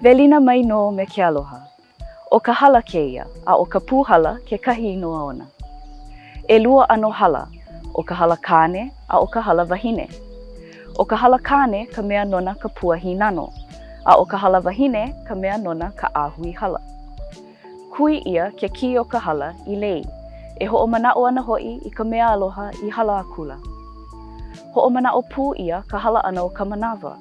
Welina mai nō me ke aloha. ʻO ka hala kēia, a ʻo ka pūhala kekahi inoa ona. ʻElua ʻano hala, ʻo ka hala kāne a ʻo ka hala wahine. ʻO ka hala kāne ka mea nona ka pua hīnano, a ʻo ka hala wahine ka mea nona ka ʻāhui hala. Kui ʻia ke kī o ka hala i lei, e hoʻomanaʻo ana hoʻi i ka mea aloha i hala akula. Hoʻomanaʻo pū ʻia ka hala ʻana o ka manawa,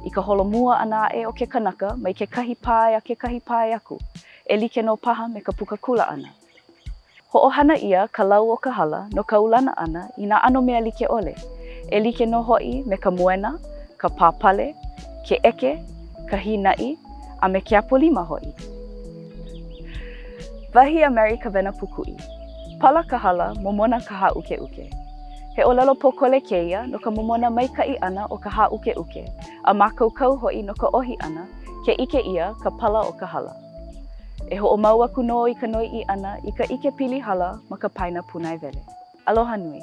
i ka holomua ʻana aʻe o ke kanaka mai kekahi pae a kekahi pae aku, e like nō paha me ka puka kula ʻana. Hoʻohana ʻia ka lau o ka hala no ka ulana ʻana i nā ʻano mea like ʻole, e like nō hoʻi me ka moena, ka pāpale, ke ʻeke, ka hīnaʻi, a me ke apolima hoʻi. Wahi a Mary Kawena Pūkuʻi, Pala ka hala, momona ka hāʻukeʻuke. He ʻōlelo pōkole kēia no ka momona maikaʻi ʻana o ka hāʻukeʻuke, a mākaukau hoʻi no ka ʻohi ʻana ke ʻike ʻia ka pala o ka hala. E hoʻomau aku nō i ka noiʻi ʻana i ka ʻike pili hala ma ka paena pūnaewele. Aloha nui.